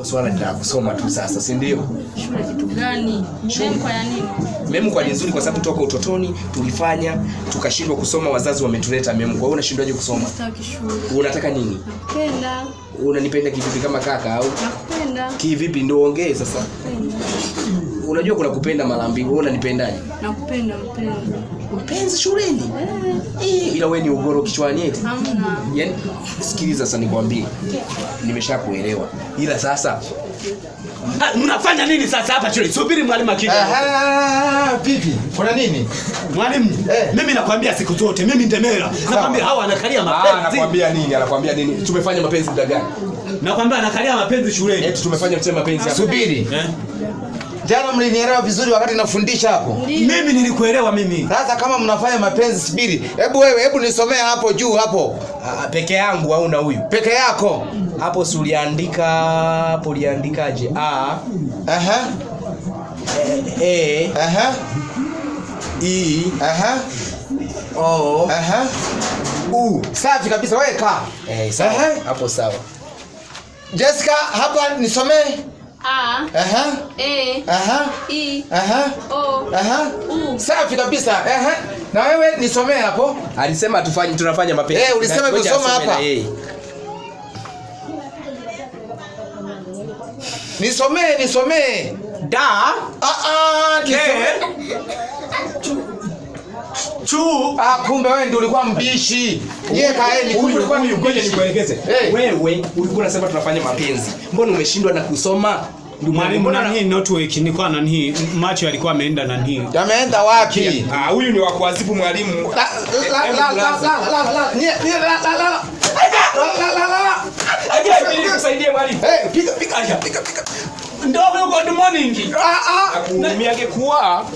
Swala ni la kusoma tu sasa, si ndio? Shule kitu gani? Memkwa ya nini? MEMKWA ni nzuri kwa sababu toka utotoni tulifanya tukashindwa kusoma, wazazi wametuleta MEMKWA. Wewe unashindwaje kusoma? Sitaki shule. Unataka nini? Nakupenda. Unanipenda kivipi, kama kaka au Nakupenda. kivipi? Ndio ongee sasa. Nakupenda. Unajua kuna kupenda mara mbili. Wewe unanipendaje? Nakupenda mpenzi. Mpenzi shuleni? Eh, ila wewe ni ugoro kichwani eti. Hamna. Yaani sikiliza sasa nikwambie. Nimeshakuelewa. Ila sasa Ah, mnafanya nini sasa hapa shule? Subiri mwalimu akija. Aha, vipi? Kuna nini? Mwalimu, Eh. mimi nakwambia siku zote, mimi Ndemela. Nakwambia hawa anakalia mapenzi. Anakwambia nini? Anakwambia nini? Tumefanya mapenzi muda gani? Nakwambia anakalia mapenzi shuleni. Eti tumefanya mchema mapenzi hapa. Subiri. Eh? Jana mlinielewa vizuri wakati nafundisha hapo. Mimi nilikuelewa mimi. Sasa kama mnafanya mapenzi, subiri. Hebu wewe, hebu nisomee hapo juu hapo. Ah, peke yangu au na huyu? Peke yako. Hapo si uliandika hapo, uliandikaje? A Aha. E Aha. I Aha. O Aha. U. Safi kabisa, wewe kaa. Eh, sawa. Aha. Hapo sawa. Jessica, hapa nisomee. A Aha. E Aha. I Aha. O Aha. U. Safi kabisa. Aha. Na wewe nisomee hapo. Alisema tufanye tunafanya mapenzi. Eh, ulisema Na- ngoja kusoma asome hapa. na yeye. Nisomee, nisomee. Da Ah ah, nisomee. Chu. Ah, kumbe wewe ndio ulikuwa mbishi. Yeye kaeni, kumbe ulikuwa Huyu, ngoja mbishi. nikuelekeze. Eh. Wewe ulikuwa unasema tunafanya mapenzi. Mbona umeshindwa na kusoma? Ndugu Mwalimu, mbona nani network nilikuwa nani macho yalikuwa ameenda nani. Yameenda wapi? Ah, huyu ni wa kuadhibu mwalimu. La la la la la la la. Nie nie la la la. La la la la. Aje, mimi nikusaidie mwalimu. Eh, piga piga piga piga. Ndio, good morning. Ah ah. Akuhurumia angekuwa